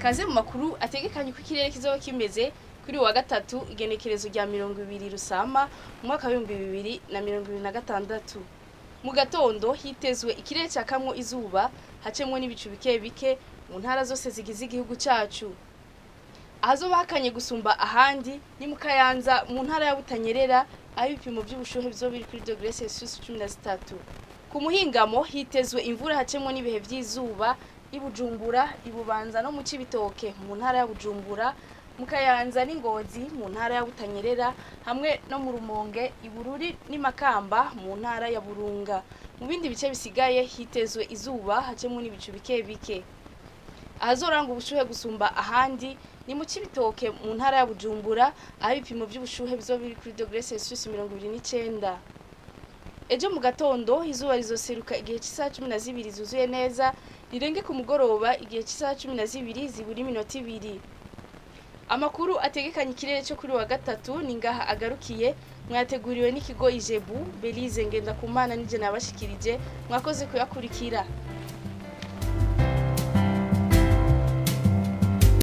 Kaze mu makuru ategekanye uko ikirere kizoba kimeze kuri uyu wa gatatu, igenekerezo rya 20 Rusama mu mwaka w'2026. Mu gatondo hitezwe ikirere cakamwo izuba, hacemwo n'ibicu bike bike mu ntara zose zigize igihugu cacu. Ahazoba hakanye gusumba ahandi ni mu Kayanza mu ntara ya Butanyerera, aho ibipimo vy'ubushuhe bizoba biri kuri dogere Celsius 13. Ku muhingamo hitezwe imvura hacemwo n'ibihe vy'izuba i Bujumbura, i Bubanza no mu Cibitoke mu ntara ya Bujumbura, mu Kayanza n'Ingozi mu ntara ya Butanyerera, hamwe no mu Rumonge, i Bururi n'i Makamba mu ntara ya Burunga. Mu bindi bice bisigaye hitezwe izuba hacemwo n'ibicu bike bike. Ahazoranga ubushuhe gusumba ahandi ni mu Cibitoke mu ntara ya Bujumbura, aho ibipimo vy'ubushuhe bizoba biri kuri dogere Celsius 29. Ejo mu gatondo izuba rizoseruka igihe c'isaha 12 zuzuye neza, rirenge ku mugoroba igihe c'isaha 12 zibura iminota 2. Amakuru ategekanye ikirere cyo kuri wa gatatu ni ngaha agarukiye. Mwateguriwe n'ikigo Ijebu. Belize Ngendakumana nije nabashikirije, mwakoze kuyakurikira.